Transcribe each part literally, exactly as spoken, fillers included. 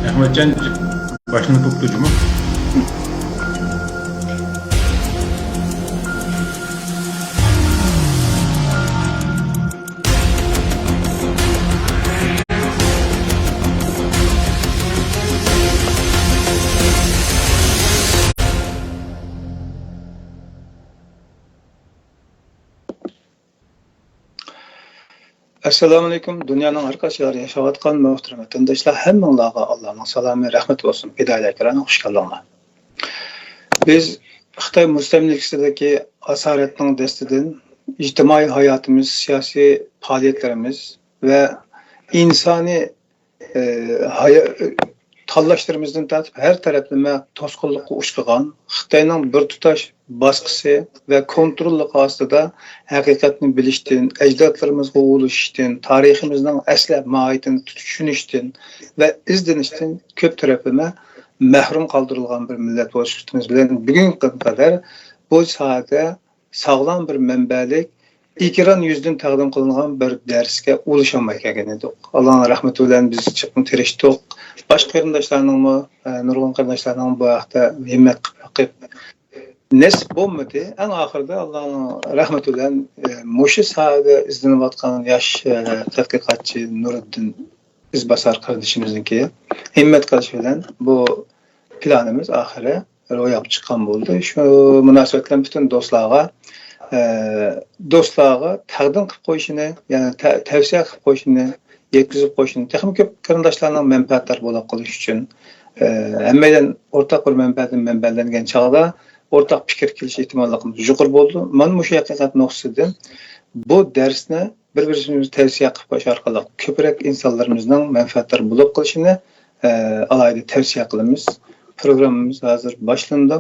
ئەخمەتجان، باشلىنىپ بوپتۇ جۇمۇ. ئەسسالامۇئەلەيكۇم، دۇنيانىڭ ھەر قايسى يەردە ياشاۋاتقان مۆھتەرەم ۋەتەنداشلار، ھەممىڭلارغا ئاللانىڭ سالامى، رەھمىتى بولسۇن. پىدائىيلار كىرامى، خۇش كەلدىڭلار. بىز خىتاي مۇستەملىكىسىدىكى ئاسارەتنىڭ دەستىدىن ئىجتىمائىي ھاياتىمىز، سىياسىي پائالىيەتلىرىمىز ۋە ئىنسانىي ئى، ھايا-، تاللاشلىرىمىزدىن تارتىپ ھەر تەرەپلىمە توسقۇنلۇققا ئۇچرىغان خىتاينىڭ بىر تۇتاش باسقۇسى ۋە كونتروللۇقى ئاستىدا ھەقىقەتنى بىلىشتىن، ئەجدادلىرىمىزغا ئۇلىشىشتىن، تارىخىمىزنىڭ ئەسلى ماھىيىتىنى چۈشىنىشتىن ۋە ئىزدىنىشتىن كۆپ تەرەپلىمە مەھرۇم قالدۇرۇلغان بىر مىللەت بولۇشىمىز بىلەن بۈگۈنكى كۈنگە قەدەر بۇ ساھەدە ساغلام بىر مەنبەلىك ئېكران يۈزىدىن تەقدىم قىلىنغان بىر دەرسكە ئۇلىشالماي كەلگەن ئىدۇق. ئاللانىڭ رەھمىتى بىلەن بىز چوقۇم تىرىشتۇق. باشقا قېرىنداشلارنىڭمۇ، ئە، نۇرغۇن قېرىنداشلارنىڭ بۇ ھەقتە ھىممەت قىلىپ بېقىپ نېسىپ بولمىدى. ئەڭ ئاخىرىدا ئاللانىڭ رەھمىتى بىلەن، ئە، مۇشۇ ساھەدە ئىزدىنىۋاتقان ياش، ئە، تەتقىقاتچى نۇرىدىن ئىزباسار قېرىندىشىمىزنىڭكى ھىممەت قىلىشى بىلەن بۇ پىلانىمىز ئاخىرى روياپقا چىققان بولدى. شۇ مۇناسىۋەت بىلەن پۈتۈن دوستلارغا، ئە، دوستلارغا تەقدىم قىلىپ قويۇشىنى، يەنى تە-، تەۋسىيە قىلىپ قويۇشىنى، يەتكۈزۈپ قويۇشىنى، تېخىمۇ كۆپ قېرىنداشلارنىڭ مەنپەئەتدار بولۇپ قېلىشى ئۈچۈن، ئە، ھەممەيلەن ئورتاق بىر مەنبەدىن مەنبەلەنگەن چاغدا ئورتاق پىكىر كېلىش ئېھتىماللىقىمىز يۇقىرى بولىدۇ. مانا مۇشۇ ھەقىقەت نۇقتىسىدىن بۇ دەرسنى بىر-بىرىمىزگە تەۋسىيە قىلىپ قويۇش ئارقىلىق كۆپرەك ئىنسانلىرىمىزنىڭ مەنپەئەتدار بولۇپ قېلىشىنى، ئە، ئالاھىدە تەۋسىيە قىلىمىز. پروگراممىمىز ھازىر باشلىنىدۇ.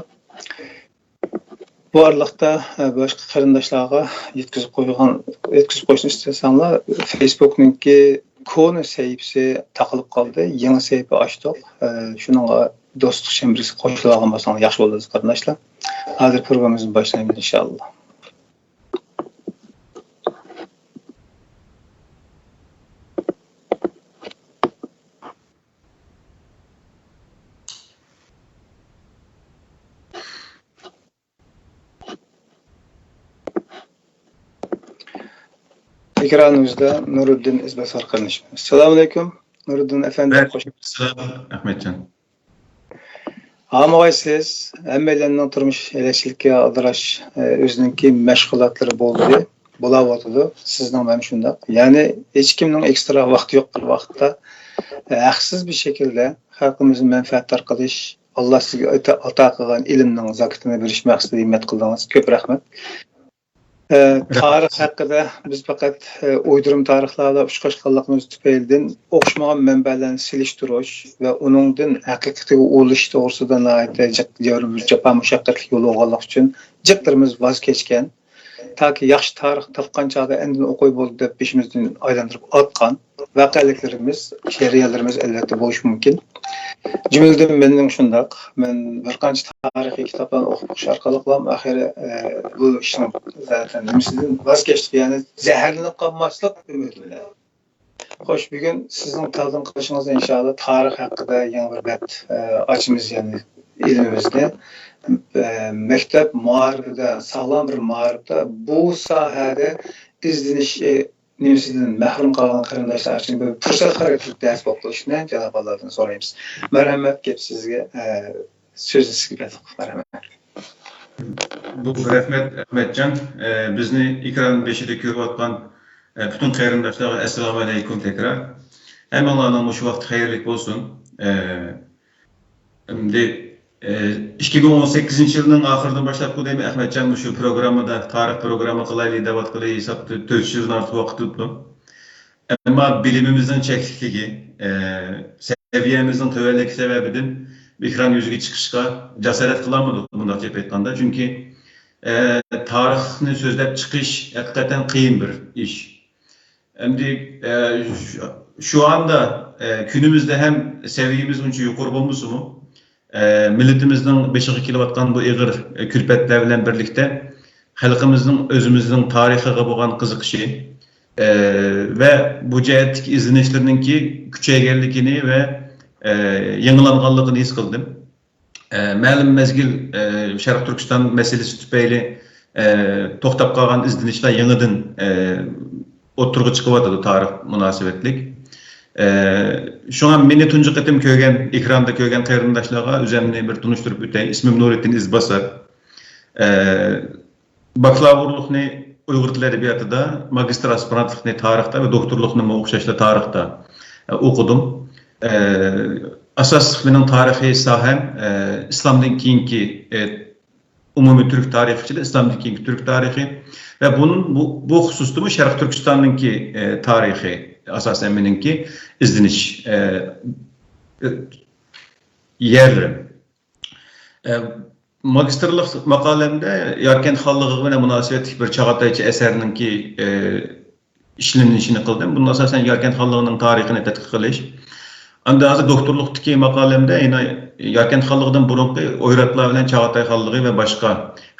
بۇ ئارىلىقتا، ئە، باشقا قېرىنداشلارغا يەتكۈزۈپ قويغان، يەتكۈزۈپ قويۇشنى ئىستىسەڭلار، فېيسبۇكنىڭكى كونا سەھىپىسى تاقىلىپ قالدى. يېڭى سەھىپە ئاچتۇق. ئە، شۇنىڭغا دوستلۇق چەمبىرىكىگە قوشۇلۇۋالغان بولساڭلار ياخشى بولىدۇ، قېرىنداشلار. ھازىر پروگراممىمىزنى باشلايمىز، ئىنشائاللا. ئېكرانىمىزدا نۇرىدىن ئىزباسار قېرىندىشىمىز. ئەسسالامۇئەلەيكۇم، نۇرىدىن ئەپەندى، خوش. ئەلەيكۇمسالام، ئەخمەتجان. ھامىغاي سىز، ھەممەيلەننىڭ تۇرمۇش ھەلەكچىلىكىگە ئالدىراش، ئە، ئۆزىنىڭكى مەشغۇلاتلىرى بولدى، بولاۋاتىدۇ. سىزنىڭ ھەم شۇنداق. يەنى ھېچكىمنىڭ ئېكسترا ۋاقتى يوق بىر ۋاقىتتا، ئە، ھەقسىز بىر شەكىلدە خەلقىمىزنى مەنپەئەتدار قىلىش، ئاللا سىزگە ئاتا، ئاتا قىلغان ئىلىمنىڭ زاكىتىنى بېرىش مەقسىتىدە ھىممەت قىلدىڭىز. كۆپ رەھمەت. ئە، تارىخ ھەققىدە بىز پەقەت، ئە، ئويدۇرما تارىخلاردا ئۇچراشقانلىقىمىز تۈپەيلىدىن ئوخشىمىغان مەنبەلەرنى سېلىشتۇرۇش ۋە ئۇنىڭدىن ھەقىقىتىگە ئۇلىشىش توغرىسىدا ناھايىتى جىق، جىق بىر جاپا مۇشەققەتلىك يول بولغانلىقى ئۈچۈن جىقلىرىمىز ۋاز كەچكەن. تاكى ياخشى تارىخ تاپقان چاغدا ئەندىن ئوقۇي بولدى دەپ بېشىمىزدىن ئايلاندۇرۇپ ئاتقان ۋەقەلىكلىرىمىز، جەريانلىرىمىز ئەلۋەتتە بولۇشى مۇمكىن. جۈملىدىن مېنىڭ شۇنداق. مەن بىر قانچە تارىخىي كىتابلارنى ئوقۇش ئارقىلىقلا ئاخىرى، ئە، بۇ ئىشنىڭ زاتەن نېمىسىدىن ۋاز كەچتىم، يەنى زەھەرلىنىپ قالماسلىق ئۈمىدى بىلەن. خوش، بۈگۈن سىزنىڭ تەقدىم قىلىشىڭىزدا ئىنشائاللا تارىخ ھەققىدە يېڭى بىر بەت، ئە، ئاچىمىز، يەنى ئىلمىمىزنى، ئە، مەكتەپ مائارىپىدا، ساغلام بىر مائارىپتا بۇ ساھەدە ئىزدىنىش، ئە، نېمىسىدىن مەھرۇم قالغان قېرىنداشلار ئۈچۈن بىر پۇرسەت خاراكتېرلىك دەرس بولۇپ قېلىشىنى جانابىي ئاللادىن سورايمىز. مەرھەمەت، گەپ سىزگە، ئە، سۆزنى سىزگە بەردۇق. مەرھەمەت. بۇ رەھمەت، ئەخمەتجان. ئە، بىزنى ئېكران بېشىدا كۆرۈۋاتقان، ئە، پۈتۈن قېرىنداشلارغا ئەسسالامۇئەلەيكۇم تەكرار. ھەممىڭلارنىڭ مۇشۇ ۋاقتى خەيرلىك بولسۇن. ئە، ئەمدى، ئە، ئىككى مىڭ ئون سەككىزىنچى يىلنىڭ ئاخىرىدىن باشلاپ، خۇدايىم ئەخمەتجان مۇشۇ پروگراممىدا تارىخ پروگرامما قىلايلى دەۋاتقىلى ھېسابتا تۆت يۈز يىلدىن ئارتۇق ۋاقىت ئۆتتى. ئەمما بىلىمىمىزنىڭ چەكلىكلىكى، ئە، سەۋىيەمىزنىڭ تۆۋەنلىكى سەۋەبىدىن ئېكران يۈزىگە چىقىشقا جاسارەت قىلالمىدۇق، مۇنداقچە ئېيتقاندا. چۈنكى، ئە، تارىخنى سۆزلەپ چىقىش ھەقىقەتەن قىيىن بىر ئىش. ئەمدى، ئە، شۇ، شۇ ئاندا، ئە، كۈنىمىزدە ھەم سەۋىيەمىز ئۇنچە يۇقىرى بولمىسىمۇ، ئە، مىللىتىمىزنىڭ بېشىغا كېلىۋاتقان بۇ ئېغىر، ئە، كۈلپەتلەر بىلەن بىرلىكتە، خەلقىمىزنىڭ ئۆزىمىزنىڭ تارىخىغا بولغان قىزىقىشى، ئە، ۋە بۇ جەھەتتىكى ئىزدىنىشلىرىنىڭكى كۈچەيگەنلىكىنى ۋە، ئە، يېڭىلانغانلىقىنى ھېس قىلدىم. ئە، مەلۇم مەزگىل، ئە، شەرقىي تۈركىستان مەسىلىسى تۈپەيلى، ئە، توختاپ قالغان ئىزدىنىشلەر يېڭىدىن، ئە، ئوتتۇرىغا چىقىۋاتىدۇ تارىخ مۇناسىۋەتلىك. ئە، شۇڭا مېنى تۇنجى قېتىم كۆرگەن، ئېكراندا كۆرگەن قېرىنداشلارغا ئۆزۈمنى بىر تونۇشتۇرۇپ ئۆتەي. ئىسمىم نۇرىدىن ئىزباسار. ئە، باكلاۋۇرلۇقنى ئۇيغۇر تىلى ئەدەبىياتىدا، ماگىستىر ئاسپىرانتلىقنى تارىختا ۋە دوكتورلۇقنىمۇ ئوخشاشلا تارىختا، ئە، ئوقۇدۇم. ئە، ئاساسلىق مېنىڭ تارىخىي ساھەم، ئە، ئىسلامدىن كېيىنكى، ئە، ئومۇمىي تۈرك تارىخى ئىچىدە ئىسلامدىن كېيىنكى تۈرك تارىخى ۋە بۇنىڭ، بۇ، بۇ خۇسۇستىمۇ شەرقىي تۈركىستاننىڭكى، ئە، تارىخى ئاساسەن مېنىڭكى ئىزدىنىش، ئە، ئە، يەرلىرىم. ئە، ماگىستىرلىق ماقالەمدە ياركەنت خانلىقى بىلەن مۇناسىۋەتلىك بىر چاغاتايچە ئەسەرنىڭكى، ئە، ئىشلىنىشىنى قىلدىم. بۇندا ئاساسەن ياركەنت خانلىقىنىڭ تارىخىنى تەتقىق قىلىش. ئەمدى ھازىر دوكتورلۇقتىكى ماقالەمدە يەنە ياركەنت خانلىقىدىن بۇرۇنقى ئويراتلار بىلەن چاغاتاي خانلىقى ۋە باشقا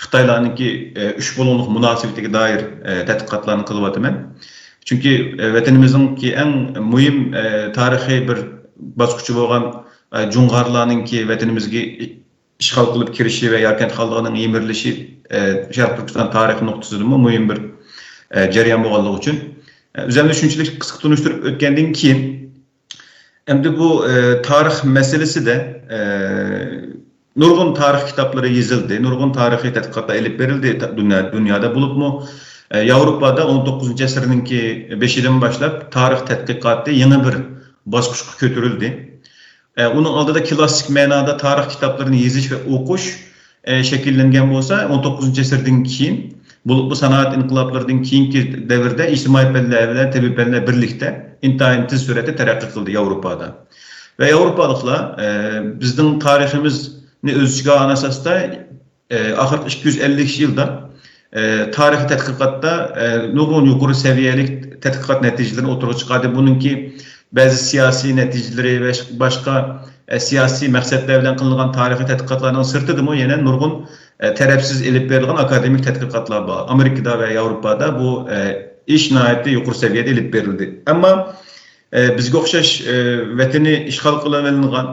خىتايلارنىڭكى، ئە، ئۈچ بۇلۇڭلۇق مۇناسىۋىتىگە دائىر، ئە، تەتقىقاتلارنى قىلىۋاتىمەن. چۈنكى، ئە، ۋەتىنىمىزنىڭكى ئەڭ مۇھىم، ئە، تارىخىي بىر باسقۇچى بولغان، ئە، جۇڭغارلارنىڭكى ۋەتىنىمىزگە ئىشغال قىلىپ كىرىشى ۋە ياركەنت خانلىقىنىڭ يىمىرىلىشى، ئە، شەرقىي تۈركىستان تارىخى نۇقتىسىدىنمۇ مۇھىم بىر، ئە، جەريان بولغانلىقى ئۈچۈن، ئە، ئۆزۈمنى شۇنچىلىك قىسقا تونۇشتۇرۇپ ئۆتكەندىن كېيىن، ئەمدى بۇ، ئە، تارىخ مەسىلىسىدە، ئە، نۇرغۇن تارىخ كىتابلىرى يېزىلدى، نۇرغۇن تارىخىي تەتقىقاتلار ئېلىپ بېرىلدى تا-، دۇنيا، دۇنيادا. بولۇپمۇ، ئە، ياۋروپادا ئون توققۇزىنچى ئەسىرنىڭكى بېشىدىن باشلاپ تارىخ تەتقىقاتى يېڭى بىر باسقۇچقا كۆتۈرۈلدى. ئە، ئۇنىڭ ئالدىدا كلاسسىك مەنادا تارىخ كىتابلىرىنى يېزىش ۋە ئوقۇش، ئە، شەكىللەنگەن بولسا، ئون توققۇزىنچى ئەسىردىن كېيىن، بولۇپمۇ سانائەت ئىنقىلابلىرىدىن كېيىنكى دەۋردە ئىجتىمائىي پەنلەر بىلەن تەبىئىي پەنلەر بىرلىكتە ئىنتايىن تېز سۈرئەتتە تەرەققىي قىلدى ياۋروپادا. ۋە ياۋروپالىقلار، ئە، بىزنىڭ تارىخىمىزنى ئۆز ئىچىگە ئالغان ئاساستا، ئە، ئاخىرقى ئىككى يۈز ئەللىك يىلدا، ئە، تارىخىي تەتقىقاتتا، ئە، نۇرغۇن يۇقىرى سەۋىيەلىك تەتقىقات نەتىجىلىرىنى ئوتتۇرىغا چىقاردى. بۇنىڭكى بەزى سىياسىي نەتىجىلىرى ۋە باشقا، ئە، سىياسىي مەقسەتلەر بىلەن قىلىنغان تارىخىي تەتقىقاتلارنىڭ سىرتىدىمۇ يەنە نۇرغۇن، ئە، تەرەپسىز ئېلىپ بېرىلغان ئاكادېمىك تەتقىقاتلار بار. ئامېرىكىدا ۋە ياۋروپادا بۇ، ئە، ئىش ناھايىتى يۇقىرى سەۋىيەدە ئېلىپ بېرىلدى. ئەمما، ئە، بىزگە ئوخشاش، ئە، ۋەتىنى ئىشغال قىلىۋېلىنغان،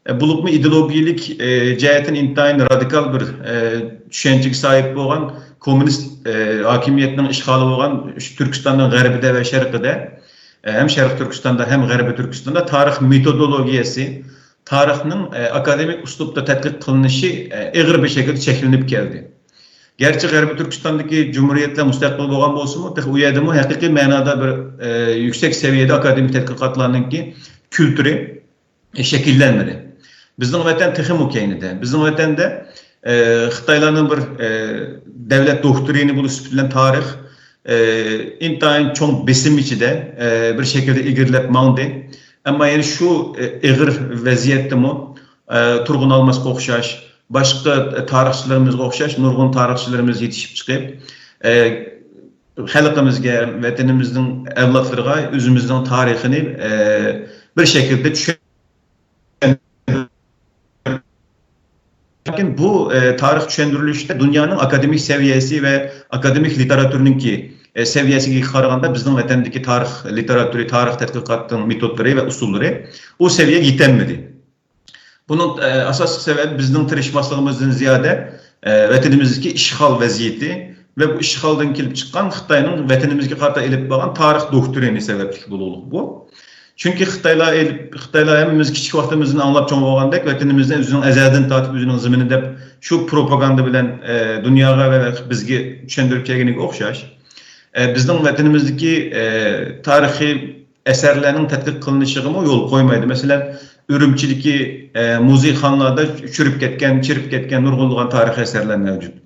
ئە، بولۇپمۇ ئىدېئولوگىيەلىك، ئە، جەھەتتىن ئىنتايىن رادىكال بىر، ئە، چۈشەنچىگە ساھىب بولغان كوممۇنىست، ئە، ھاكىمىيەتنىڭ ئىشغالى بولغان شۇ تۈركىستاننىڭ غەربىدە ۋە شەرقىدە، ئە، ھەم شەرقىي تۈركىستاندا، ھەم غەربىي تۈركىستاندا تارىخ مېتودولوگىيەسى، تارىخنىڭ، ئە، ئاكادېمىك ئۇسلۇبتا تەتقىق قىلىنىشى، ئە، ئېغىر بىر شەكىلدە چەكلىنىپ كەلدى. گەرچە غەربىي تۈركىستاندىكى جۇمھۇرىيەتلەر مۇستەقىل بولغان بولسىمۇ، تېخى ئۇ يەردىمۇ ھەقىقىي مەنادا بىر، ئە، يۈكسەك سەۋىيەدە ئاكادېمىك تەتقىقاتلارنىڭكى كۈلتۈرى، ئە، شەكىللەنمىدى. بىزنىڭ ۋەتەن تېخىمۇ كەينىدە. بىزنىڭ ۋەتەندە، ئە، خىتايلارنىڭ بىر، ئە، دەۋلەت دوكترىنى بولۇش سۈپىتى بىلەن تارىخ، ئە، ئىنتايىن چوڭ بېسىم ئىچىدە، ئە، بىر شەكىلدە ئىلگىرىلەپ ماڭدى. ئەمما يەنە شۇ، ئە، ئېغىر ۋەزىيەتتىمۇ، ئە، تۇرغۇن ئالماسقا ئوخشاش، باشقا تارىخچىلىرىمىزغا ئوخشاش نۇرغۇن تارىخچىلىرىمىز يېتىشىپ چىقىپ، ئە، خەلقىمىزگە، ۋەتىنىمىزنىڭ ئەۋلادلىرىغا ئۆزىمىزنىڭ تارىخىنى، ئە، بىر شەكىلدە چۈشەن-، لېكىن بۇ، ئە، تارىخ چۈشەندۈرۈلۈشتە دۇنيانىڭ ئاكادېمىك سەۋىيەسى ۋە ئاكادېمىك لىتېراتۇرىنىڭكى، ئە، سەۋىيەسىگە قارىغاندا بىزنىڭ ۋەتەندىكى تارىخ لىتېراتۇرى، تارىخ تەتقىقاتىنىڭ مېتودلىرى ۋە ئۇسۇللىرى ئۇ سەۋىيەگە يېتەلمىدى. بۇنىڭ، ئە، ئاساسلىق سەۋەبى بىزنىڭ تىرىشماسلىقىمىزدىن زىيادە، ئە، ۋەتىنىمىزدىكى ئىشغال ۋەزىيىتى ۋە بۇ ئىشغالدىن كېلىپ چىققان خىتاينىڭ ۋەتىنىمىزگە قارىتا ئېلىپ بارغان تارىخ دوكترىنى سەۋەبلىك بولۇقلۇق بۇ. چۈنكى خىتايلار ئېلىپ، خىتايلار ھەممىمىز كىچىك ۋاقتىمىزدىن ئاڭلاپ چوڭ بولغاندەك، ۋەتىنىمىزنى ئۆزىنىڭ ئەزەلدىن تارتىپ ئۆزىنىڭ زېمىنى دەپ شۇ پروپاگاندا بىلەن، ئە، دۇنياغا ۋە بىزگە چۈشەندۈرۈپ كەلگىنىگە ئوخشاش. ئە، بىزنىڭ ۋەتىنىمىزدىكى، ئە، تارىخىي ئەسەرلەرنىڭ تەتقىق قىلىنىشىغىمۇ يول قويمايدۇ. مەسىلەن، ئۈرۈمچىدىكى، ئە، مۇزېيخانىلاردا چۈشۈرۈپ كەتكەن، چىرىپ كەتكەن نۇرغۇنلىغان تارىخىي ئەسەرلەر مەۋجۇت.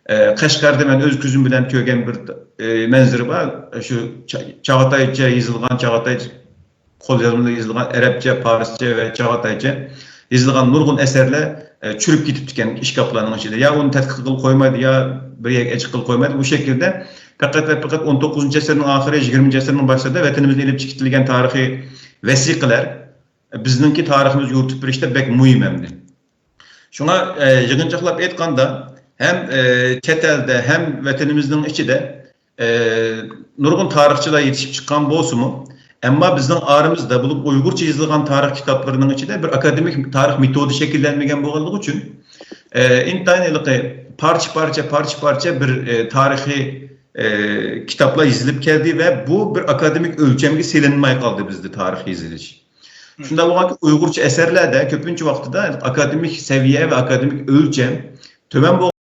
ئە، قەشقەردە مەن ئۆز كۆزۈم بىلەن كۆرگەن بىر، ئە، مەنزىرە بار. شۇ چا-، چاغاتايچە يېزىلغان، چاغاتاي قوليازمىدا يېزىلغان ئەرەبچە، پارسچە ۋە چاغاتايچە يېزىلغان نۇرغۇن ئەسەرلەر، ئە، چۈشۈرۈپ كېتىپتىكەن ئىشكاپلارنىڭ ئىچىدە. يا ئۇنى تەتقىق قىلىپ قويمايدۇ، يا بىر يەرگە ئېچىق قىلىپ قويمايدۇ. بۇ شەكىلدە پەقەت ۋە پەقەت ئون توققۇزىنچى ئەسىرنىڭ ئاخىرى، يىگىرمىنچى ئەسىرنىڭ باشلىرىدا ۋەتىنىمىزدىن ئېلىپ چىقىپ كېتىلگەن تارىخىي ۋەسىقىلەر بىزنىڭكى تارىخىمىزنى يورۇتۇپ بېرىشتە بەك مۇھىم ئەمدى. شۇڭا، ئە، يىغىنچاقلاپ ئېيتقاندا، ھەم، ئە، چەت ئەلدە، ھەم ۋەتىنىمىزنىڭ ئىچىدە، ئە، نۇرغۇن تارىخچىلار يېتىشىپ چىققان بولسىمۇ، ئەمما بىزنىڭ ئارىمىزدا، بولۇپ ئۇيغۇرچە يېزىلغان تارىخ كىتابلىرىنىڭ ئىچىدە بىر ئاكادېمىك تارىخ مېتودى شەكىللەنمىگەن بولغانلىقى ئۈچۈن، ئە، ئىنتايىن ھېلىقى پارچە-پارچە، پارچە-پارچە بىر، ئە، تارىخىي، ئە، كىتابلار يېزىلىپ كەلدى ۋە بۇ بىر ئاكادېمىك ئۆلچەمگە سېلىنماي قالدى بىزدە تارىخ يېزىلىش. شۇنداق بولغانكى، ئۇيغۇرچە ئەسەرلەردە كۆپىنچە ۋاقتىدا ئاكادېمىك سەۋىيە ۋە ئاكادېمىك ئۆلچەم تۆۋەن بولغان